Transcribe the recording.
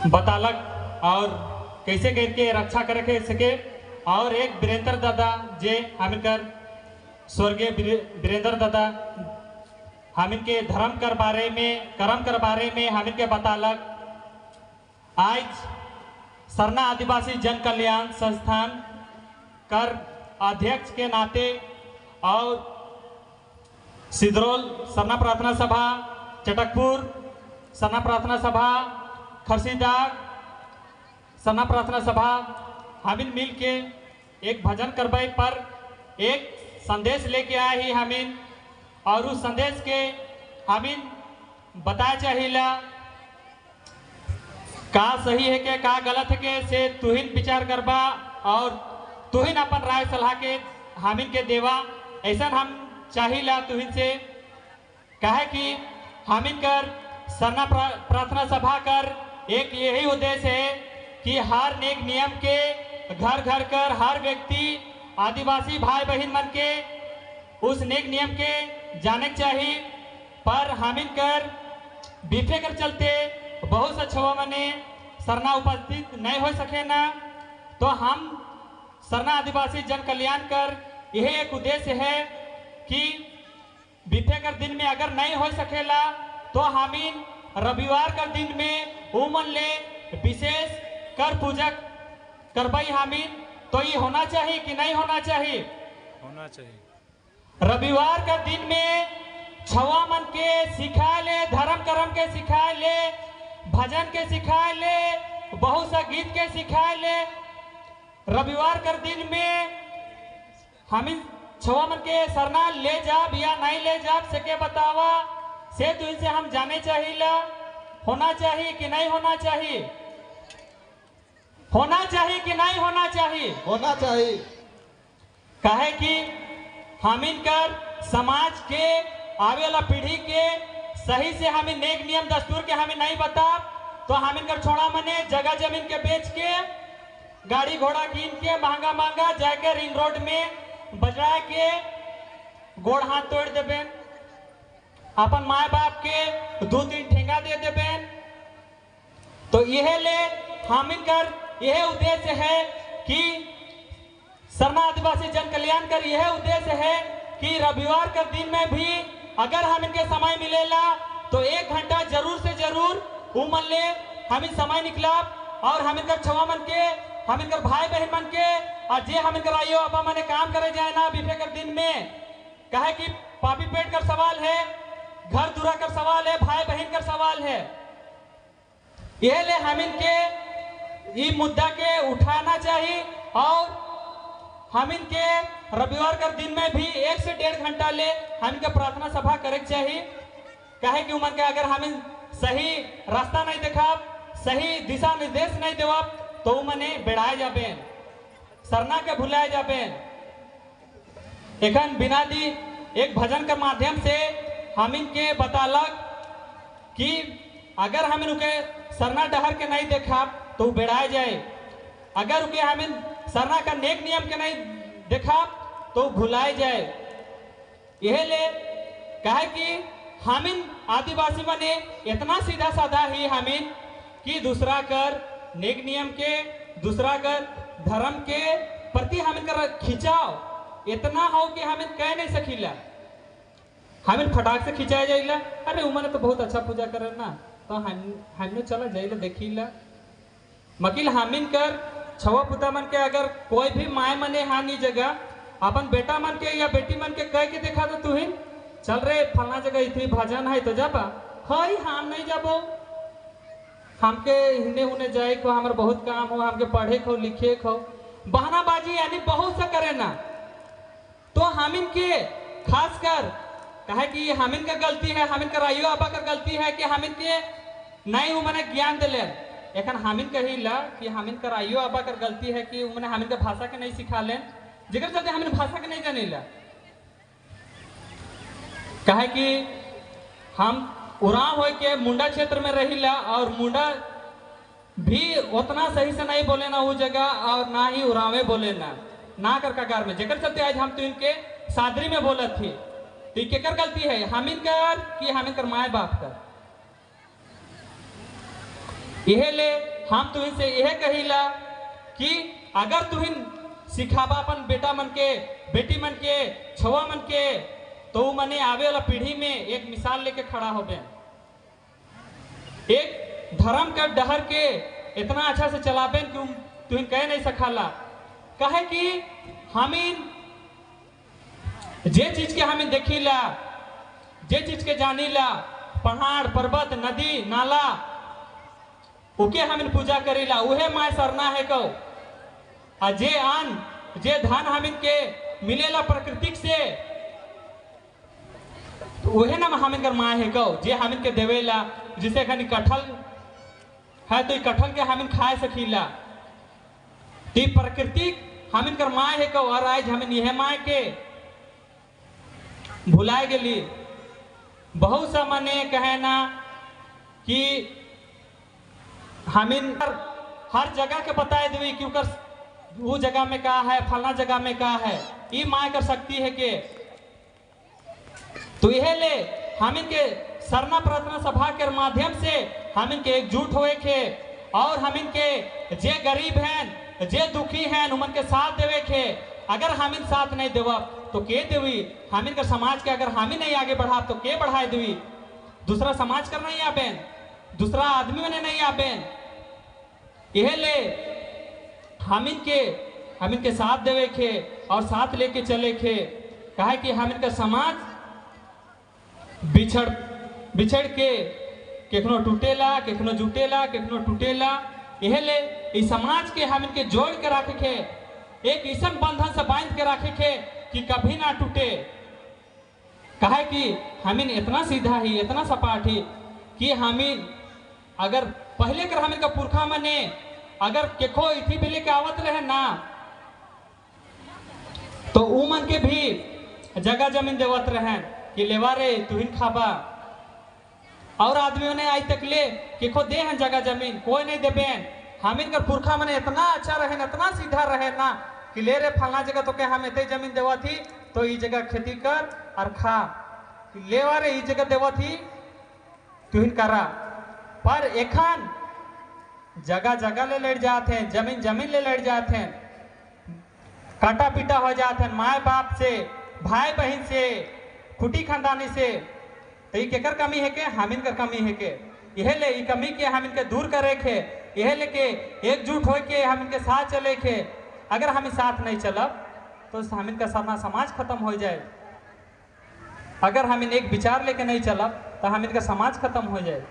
बतालक और कैसे करके रक्षा करे सके। और एक वीरेंद्र दादा जे हमिन स्वर्गीय वीरेंद्र दादा हमिन के धर्म कर बारे में, कर्म कर बारे में हमिन के बतालक। आज सरना आदिवासी जन कल्याण संस्थान कर अध्यक्ष के नाते और सिदरोल सरना प्रार्थना सभा, चटकपुर सरना प्रार्थना सभा, खरसीदाग सरना प्रार्थना सभा हमिन मिल के एक भजन करवाई पर एक संदेश लेके आए ही हमिन और उस संदेश के हमिन बताए चाहिला का सही है के का गलत है के से तुहिन विचार करबा और तुहिन अपन राय सलाह के हमिन के देवा, ऐसा हम चाहिला तुहिन से। कहे कि हमिन कर सरना प्रार्थना सभा कर एक यही उद्देश्य है कि हर नेक नियम के घर घर कर हर व्यक्ति आदिवासी भाई बहन मन के उस नेक नियम के जाने चाहिए। पर हमिन कर बीफे कर चलते बहुत से मने सरना उपस्थित नहीं हो सके ना, तो हम सरना आदिवासी जन कल्याण कर यही एक उद्देश्य है कि बीफे कर दिन में अगर नहीं हो सकेला तो हमिन रविवार कर दिन में उमन ले विशेष कर पूजा करबई हमिन। तो ये होना चाहिए कि नहीं होना चाहिए? होना चाहिए। रविवार का दिन में छवा मन के सिखा ले, धर्म कर्म के सिखा ले, भजन के सिखा ले, बहुत सा गीत के सिखा ले। रविवार कर दिन में हमिन छवा मन के सरना ले जाब या नहीं ले जाब सके बतावा से तो इनसे हम जाने चाहिए। होना चाहिए कि नहीं होना चाहिए? होना चाहिए कि नहीं होना चाहिए? होना चाहिए। काहे कि हमिन कर समाज के आवे वाला पीढ़ी के सही से हमें नेक नियम दस्तूर के हमें नहीं बता तो हमिन कर छोड़ा मने जगह जमीन के बेच के गाड़ी घोड़ा कीन के महंगा महंगा जाके रिंग रोड में बजरा के गोड़ हाथ तोड़ देबेन, अपन माए बाप के 2-3 ठेंगा दे देबेन। तो यह ले हमिन कर यह उद्देश्य है कि सरना आदिवासी जन कल्याण कर यह उद्देश्य है कि रविवार के दिन में भी अगर हम इनके समय मिलेला तो 1 घंटा जरूर से जरूर उमन ले हम इन समय निकला और हम इनकर छवा मन के, हम इनकर भाई बहन मन के और जे हम इनकर आइयो अबा मने काम करे जाए ना बीफे कर दिन में। कहे कि पापी पेट कर सवाल है, घर दूरा कर सवाल है, भाई बहन कर सवाल है। यह ले हम इनके ये मुद्दा के उठाना चाहिए और हम इनके रविवार के दिन में भी 1 से 1.5 घंटा ले हम इनके प्रार्थना सभा करे चाहिए। कहे कि उमन के अगर हम सही रास्ता नहीं देखा, सही दिशा निर्देश नहीं देवा तो मने बेड़ाए जाबे, सरना के भुलाए जाबे। एखन बिना दी एक भजन के माध्यम से हम इनके बतालक कि अगर हम इनके सरना डहर के नहीं देखा तो बेड़ाए जाए, अगर उके हम सरना का नेक नियम के नहीं देखा तो भुलाए जाए। यह ले कहे कि हमिन आदिवासी मने इतना सीधा साधा ही हमिन कि दूसरा कर नेक नियम के, दूसरा कर धर्म के प्रति हमिन कर खिंचाव इतना हो कि हमिन कह नहीं सकीला, हमिन फटाक से खिंचाया जाइला। अरे उमने तो बहुत अच्छा पूजा करे ना तो हमने चला जाइला देखीला। मकिल हमिन कर छवा पुता मन के अगर कोई भी माए मने हानि जगह अपन बेटा मन के या बेटी मन के कह के देखा तो तुहिन चल रे फलना जगह इतनी भजन है तो जाबा, हई हम नहीं जाबो, हमके हिने हुने जाए को हमारे बहुत काम हो, हमके पढ़े को लिखे को, बहानाबाजी यानी बहुत सा करे ना। तो हमिन के खासकर कहे कि हमिन का गलती है, हमिन का राइयो अबा का गलती है कि हमिन के नहीं मने ज्ञान दिले। एखन हमिन कहिला कि हमिन का राइयो अबा कर गलती है कि मने हमिन के भाषा के नहीं सिखा लेन, जेकर चलते हमिन भाषा के नहीं जानेला। कहे कि हम उरांव हो के मुंडा क्षेत्र में रहिला और मुंडा भी उतना सही से नहीं बोले ना वो जगह और ना ही उरावे बोले ना ना कर कगार में, जेकर चलते आज हम तो इनके सादरी में बोलत थी। तो केकर गलती है, हमिन कर कि हमिन कर माए बाप कर? यह ले हम तुहिन से यह कहिला कि अगर तुहिन सिखाबा अपन बेटा मन के, बेटी मन के, छवा मन के, तो मने आवे वाला पीढ़ी में एक मिसाल लेके खड़ा होबे। एक धर्म के डहर के इतना अच्छा से चलाबे कि तुहिन कह नहीं सखाला। कहे कि हमीन जे चीज के हमीन देखीला, जे चीज के जानीला, पहाड़ पर्वत नदी नाला उके हमीन पूजा करीला, उहे my सरना है कहो। आ जे आन जे धान हमीन के मिलेला प्राकृतिक से, तो उहे ना हमीन कर my है कहो, जे हमीन के देवेला। जिसे खानी कटहल है तो कटहल के हमीन खाए सकीला, तो प्राकृतिक हमीन कर my है कहो। और आज हमीन यह my के भुलाए गेली। बहुत सा मने कहे ना कि हमीन हर जगह के बताए देवी कि उकर वो जगह में का है, फलना जगह में का है, ये my कर सकती है के। तो यह ले हमीन के सरना प्रार्थना सभा के माध्यम से हमीन के एकजुट होए के और हमीन के जे गरीब हैं, जे दुखी हैं, उमन के साथ देवे के। अगर हमीन साथ नहीं देव तो के देवी? हमीन के समाज के अगर हमीन नहीं आगे बढ़ा तो के बढ़ाए देवी? दूसरा समाज कर नहीं आबेन, दूसरा आदमी मने नहीं आबेन। यह ले हमीन के साथ देवे के और साथ लेके चले के। कहे कि हमीन का समाज बिछड़ बिछड़ के केखनो टूटेला, केखनो जुटेला, केखनो टूटेला। यह ले इस समाज के हमीन के जोड़ के रखे के, एक ऐसा बंधन से बांध के रखे के कि कभी ना टूटे। कहे कि हमीन इतना सीधा ही, इतना सपाट ही कि हमीन अगर पहले कर हमीन का पुरखा मने अगर केखो इथी भी लेके आवत रहे ना, तो उ मन के भी जगह जमीन देवत रहे कि लेवा रे तुहिन खाबा। और आदमी ने आज तक ले केखो दे हैं जगह जमीन, कोई नहीं देबे। हमीन कर पुरखा मने इतना अच्छा रहे ना, इतना सीधा रहे ना कि ले रे फलना जगह तो के हम इतने जमीन देवा थी तो ये जगह खेती कर और खा, लेवा रे ये जगह देवा थी तुहिन करा। पर एखान जगह जगह ले लड़ जाते हैं, जमीन जमीन ले लड़ जाते हैं, काटा पीटा हो जाते हैं माए बाप से, भाई बहन से, खुटी खानदानी से। तो ये केकर कमी है के? हमीन कर कमी है के। यह ले ये कमी के हमीन के दूर करे के, यह लेके एकजुट हो के हमीन के साथ चले के। अगर हम साथ नहीं चलब तो हमीन का सामना समाज खत्म हो जाए। अगर हमीन एक विचार लेके नहीं चलब तो हमीन का समाज खत्म हो जाए।